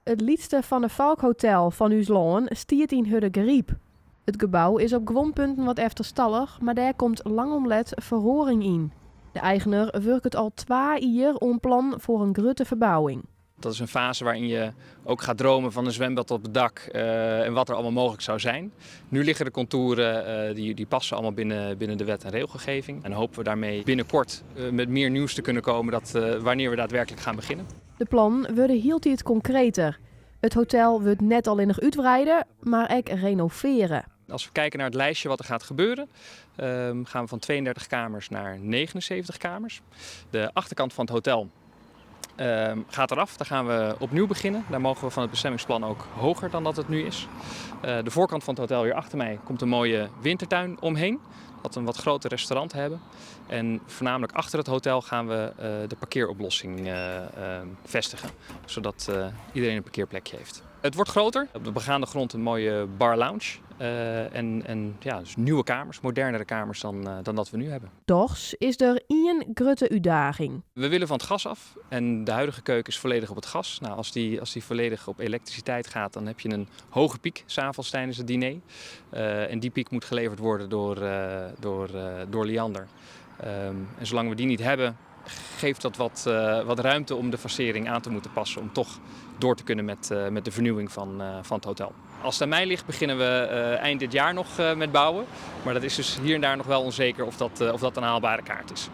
It lytste Van der Valk hotel fan ús lân stiet yn Hurdegaryp. It gebou is op guon punten wat efterstallich, mar dêr komt lang om let feroaring yn. De eigener wurket al twa jier oan plan foar in grutte ferbouwing. Dat is een fase waarin je ook gaat dromen van een zwembad op het dak en wat er allemaal mogelijk zou zijn. Nu liggen de contouren, die passen allemaal binnen de wet en regelgeving. En hopen we daarmee binnenkort met meer nieuws te kunnen komen dat, wanneer we daadwerkelijk gaan beginnen. De plannen wurde hieltyd konkreter. It hotel wurdt net allinnich útwreide, mar ek renovearre. Als we kijken naar het lijstje wat er gaat gebeuren, gaan we van 32 kamers naar 79 kamers. De achterkant van het hotel gaat eraf. Daar gaan we opnieuw beginnen. Daar mogen we van het bestemmingsplan ook hoger dan dat het nu is. De voorkant van het hotel hier achter mij komt een mooie wintertuin omheen. Dat we een wat groter restaurant hebben. En voornamelijk achter het hotel gaan we de parkeeroplossing vestigen. Zodat iedereen een parkeerplekje heeft. Het wordt groter. Op de begaande grond een mooie bar lounge. En ja, dus nieuwe kamers, modernere kamers dan dat we nu hebben. Dochs is der ien grutte útdaging. We willen van het gas af en de huidige keuken is volledig op het gas. Nou, als die volledig op elektriciteit gaat, dan heb je een hoge piek 's avonds tijdens het diner. En die piek moet geleverd worden door Liander. En zolang we die niet hebben, geeft dat wat ruimte om de fasering aan te moeten passen. Om toch door te kunnen met de vernieuwing van het hotel. Als het aan mij ligt, beginnen we eind dit jaar nog met bouwen. Maar dat is dus hier en daar nog wel onzeker of dat een haalbare kaart is.